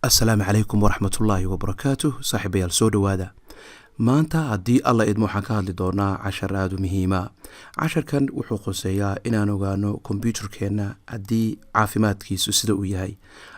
Asalaamu calaykum waraxmatullaahi wabarakaatuh. Saaxiibayaal, soo dhowaada. Maanta, haddii Alla idmo, waxaan ka hadli doonaa cashar aada u muhiima. Casharkan wuxuu qoseeyaa inaan ogaano kombyuutarkeenna haddii caafimaadkiisu sida uu yahay,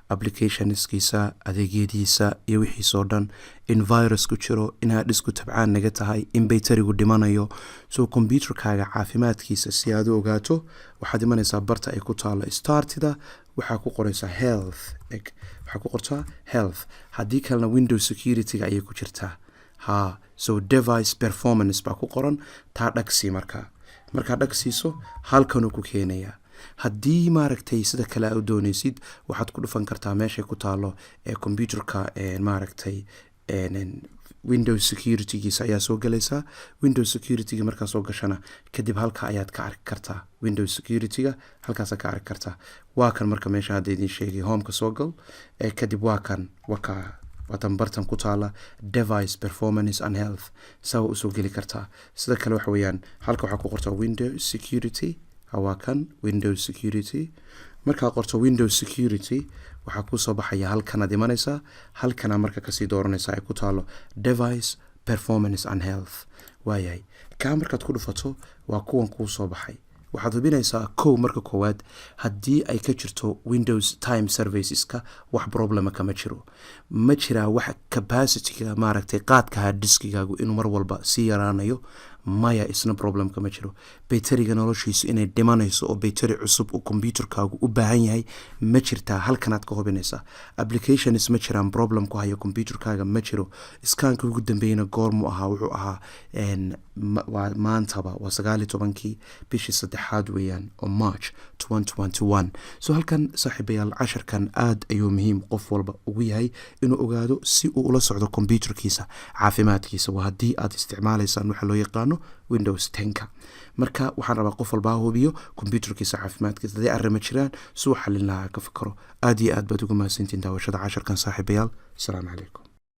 applicationskiisa, adeegyadiisa iyo wixiisoo dhan, in virus ku jiro, in hard diskku tabcaan naga tahay, in baytarigu dhimanayo. So kombyuutarkaaga caafimaadkiisa si aad u ogaato, waxaad imanaysaa barta ay ku taalo startida. Waxaa ku qoraysaa health, eg, waxaa ku qortaa health. Haddii kalena Windows Security-ga ayay ku jirtaa. Ha, so device performance baa ku qoran. Taa dhagsii. Markaa dhagsiiso, halkanuu ku keenayaa. Haddii, maaragtay, sida kale aa u dooneysid, waxaad ku dhufan kartaa meeshay ku taalo ee computerka, maaragtay, Windows Securitygiisa ayaa soo galaysaa. Windows Securityga markaa soo gashana kadib, halka ayaad ka arki kartaa. Windows Securityga halkaasaad ka arki kartaa. Waa kan marka meesha hadda idin sheegay. Homeka soo gal, kadib waa kan, waka waatan bartan ku taala device performance and health. Saa waa usoo geli kartaa. Sida kale waxa weeyaan, halka waxaa ku qortaa Windows Security. Waa kan Windows Security. Markaa qorto Windows Security, waxaa kusoo baxaya halkanaad imanaysaa. Halkanaa marka kasii dooranaysaa ay ku taalo device performance and health. Waayahay, kaa markaad ku dhufato, waa kuwan kuu soo baxay. Waxaad hubinaysaa kow, marka koowaad, haddii ay ka jirto Windows Time Serviceska wax problema kama jiro. Ma jiraa wax capacityga, maaragtay, qaadka hard diskigaagu inuu mar walba sii yaraanayo? Maya, isna problem kama jiro. Bayteriga noloshiisu inay dhimanayso oo bayteri cusub uu computerkaagu u baahan yahay ma jirtaa? Halkanaad ka hubinaysaa. Applications ma jiraan problem ku haya computerkaaga? Ma jiro. Scanka ugu dambeeyana goormu ahaa? Wuxuu ahaa, waa maantaba, waa 19-kii bishii saddexaad weeyaan, oo March. So halkan, saaxiibayaal, casharkan aada ayuu muhiim qof walba ugu yahay inuu ogaado si uu ula socdo computerkiisa caafimaadkiisa. Waa haddii aad isticmaalaysaan waxa loo yaqaano Windows 10-ka. Marka waxaan rabaa qof walba ha hubiyo computerkiisa caafimaadkiisa. Haddii arrimo jiraan, suu xalin lahaa ka fikro. Aada iyo aad baad ugu mahadsantiin daawashada casharkan, saaxiibayaal. Asalaamu calaykum.